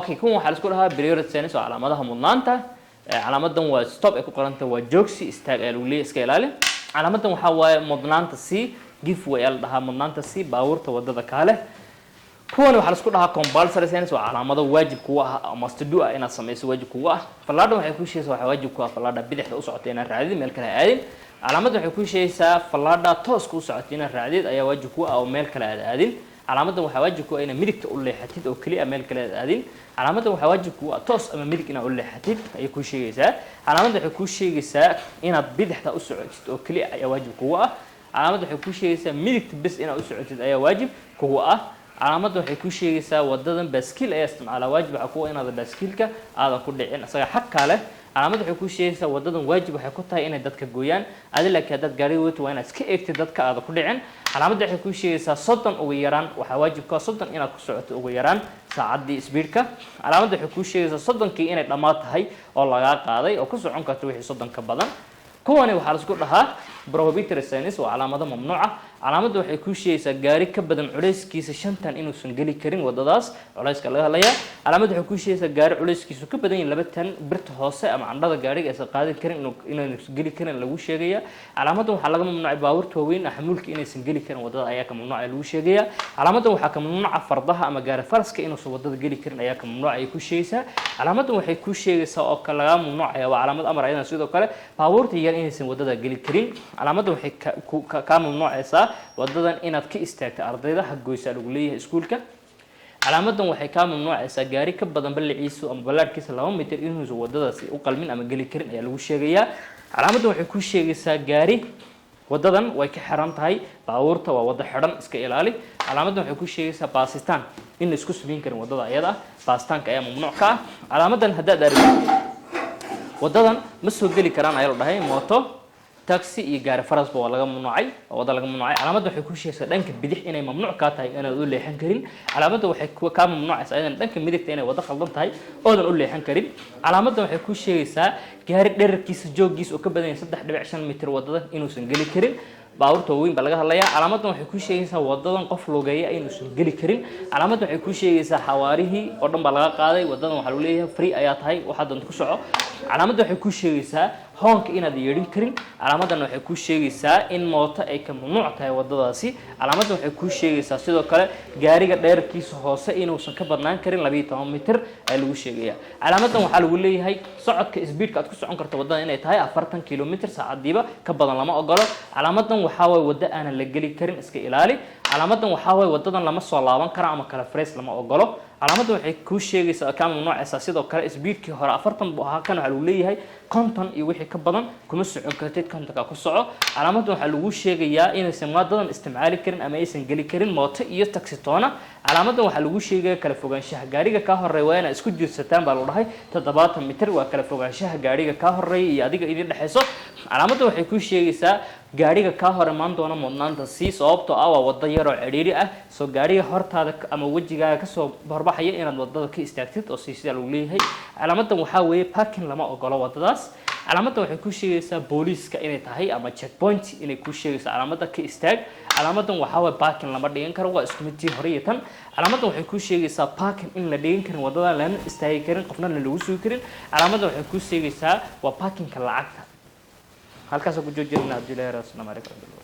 Okay, kuwan waxaa la isku dhahaa priority signs, waa calaamadaha mudnaanta. Calaamadan waa stop ay ku qoranta, waa joogsi, istaag ayaa lagu leeyahay, iska ilaali. Calaamadan waxaa waaye mudnaanta c, give way ayaa la dhahaa, mudnaanta c baabuurta wadada kaale. Kuwan waxaa la isku dhahaa compulsory signs, waa calaamado waajib kugu ah, must do ah, inaad samayso waajib kugu ah. Fallaadhan waxay ku sheegaysaa waxaa waajib ku ah fallaadha bidixda u socota inaad raacdid, meel kale ha aadin. Calaamaddan waxay ku sheegaysaa fallaadha tooska u socota inaad raacdid ayaa waajib ku ah oo meel kale aad aadin. Calaamaddan waxaa waajib ku ah inaad midigta u leexatid oo keliya, meel kale aad aadin. Calaamaddan waxaa waajib ku ah toos ama midig inaad u leexatid ayay kuu sheegaysaa. Calaamaddan waxay kuu sheegaysaa inaad bidixda u socotid oo keliya ayaa waajib kugu ah. Calaamadda waxay kuu sheegaysaa midigta bes inaad u socotid ayaa waajib kugu ah. Calaamadda waxay kuu sheegaysaa wadadan baaskiil ayaa isticmaalaa, waajib waxaa kuwa inaad baaskiilka aadan ku dhicin, isaga xaq kaa leh. Calaamadda waxay kuu sheegaysaa wadadan waajib waxay ku tahay inay dadka gooyaan adi, laakiin haddaad gaariga wadato waa inaad iska eegtid dadka aadan ku dhicin. Calaamadda waxay kuu sheegaysaa 30 ugu yaraan, waxaa waajib ka 30 inaad ku socoto ugu yaraan saacaddii speedka. Calaamadda waxay kuu sheegaysaa 30kii inay dhammaad tahay oo lagaa qaaday oo ku socon karto wixii 30 ka badan. Kuwani waxaa la isku dhahaa prohibitory signs, waa calaamado mamnuuca. Calaamadda waxay kuu sheegaysaa gaari ka badan culayskiisa 5 tan inuusan geli karin wadadaas, culayska laga hadlayaa. Calaamadda waxay kuu sheegaysaa gaari culayskiisu ka badan yahay 2 tan, birta hoose ama candhada gaariga aysan qaadin karin, inaysan geli karin lagu sheegaya. Calaamaddan waxaa laga mamnuucay baabuurta waaweyn xamuulka inaysan geli karin wadada ayaa ka mamnuuca lagu sheegaya. Calaamaddan waxaa ka mamnuuca fardaha ama gaari faraska inuusan wadada geli karin ayaa ka mamnuuca ay ku sheegaysaa. Calaamaddan waxay kuu sheegaysaa oo kale lagaa mamnuucaya, waa calaamad amar ayadan, sidoo kale baabuurta yar inaysan wadada geli karin. Calaamaddan waxay kaa mamnuucaysaa wadadan inaad ka istaagto ardayda, ha goysaa lagu leeyahay iskuulka. Calaamadan waxay kaa mamnuucaysaa gaari ka badan balliciisu ama ballaadhkiisa 2 mitir inuusan wadadaasi u qalmin ama geli karin ayaa lagu sheegayaa. Calaamaddan waxay kuu sheegaysaa gaari wadadan way ka xiran tahay baabuurta, waa wado xidhan, iska ilaali. Calaamaddan waxay kuu sheegaysaa baasitaan in la isku samayn karin wadada ayada ah, baasitaanka ayaa mamnuuc ka ah. Calaamadan haddaad aragtid, wadadan ma soo geli karaan ayaa la dhahay mooto, taxi iyo gaari farasba, waa laga mamnuucay, waa wada laga mamnuucay. Calaamadda waxay ku sheegaysaa dhanka bidix inay mamnuuc kaa tahay, inaad u leexan karin. Calaamadda waxay kaa mamnuucaysaa ayadan dhanka midigta inay wado khaldan tahay oodan u leexan karin. Calaamadda waxay ku sheegaysaa gaari dherarkiisa jooggiisa oo ka badan yahay 3.5 mitir wadadan inuusan geli karin, baabuurta waaweyn baa laga hadlayaa. Calaamaddan waxay ku sheegaysaa wadadan qof lugeeya inuusan geli karin. Calaamaddan waxay ku sheegaysaa xawaarihii oo dhan baa laga qaaday, wadadan waxaa lagu leeyahay free ayaa tahay, waxaad doonta ku soco. Calaamadda waxay ku sheegaysaa hoonka inaad yeedhin karin. Calaamaddan waxay ku sheegaysaa in mooto ay ka mamnuuc tahay wadadaasi. Calaamaddan waxay ku sheegaysaa sidoo kale gaariga dheerarkiisa hoose inuusan ka badnaan karin 12 mitir ayaa lagu sheegaya. Calaamaddan waxaa lagu leeyahay socodka speedka aad ku socon karto wadada inay tahay 40 kilomitr saacadiiba, ka badan lama ogolo. Calaamaddan waxaa waye waddo aanan la geli karin, iska ilaali. Calaamaddan waxaa waye wadadan lama soo laaban karo ama kala frees lama ogolo. Calaamaddan waxay kuu sheegaysaa, kaa mamnuucaysaa sidoo kale speedkii hore 40 buu ahaa, kan waxaa lagu leeyahay 50 iyo wixii ka badan kuma socon kartid, 50ka ku soco. Calaamaddan waxaa lagu sheegayaa inaysan wadadan isticmaali karin ama aysan geli karin mooto iyo taxi toona. Calaamaddan waxaa lagu sheegaya kala fogaanshaha gaariga kaa horeeya waa inaad isku jirsataan baa lagu dhahay 70 mitir, waa kala fogaanshaha gaariga kaa horeeya iyo adiga idin dhexayso. Calaamaddan waxay kuu sheegaysaa gaariga kaa hor imaan doona mudnaanta sii, sababtoo ah waa wado yaroo cidhiidhi ah, soo gaariga hortaada ama wejigaaga kasoo horbaxaya inaad wadada ka istaagtid oo sii sidaa lagu leeyahay. Calaamadan waxaa weeye parking lama ogolo wadadaas. Calaamaddan waxay kuu sheegaysaa booliiska inay tahay ama checkpoint inay kuu sheegayso calaamadda ka istaag. Calaamadan waxaa waye parking lama dhigan karo, waa isku mid tii hore iyo tan. Calaamaddan waxay kuu sheegaysaa parking in la dhigan karin wadada, lana istaagi karin, qofna la lagu sugi karin. Calaamaddan waxay kuu sheegaysaa waa parkingka lacagta. Halkaasoo ku joojinayna. Abdullahi, asalaamu calaykum.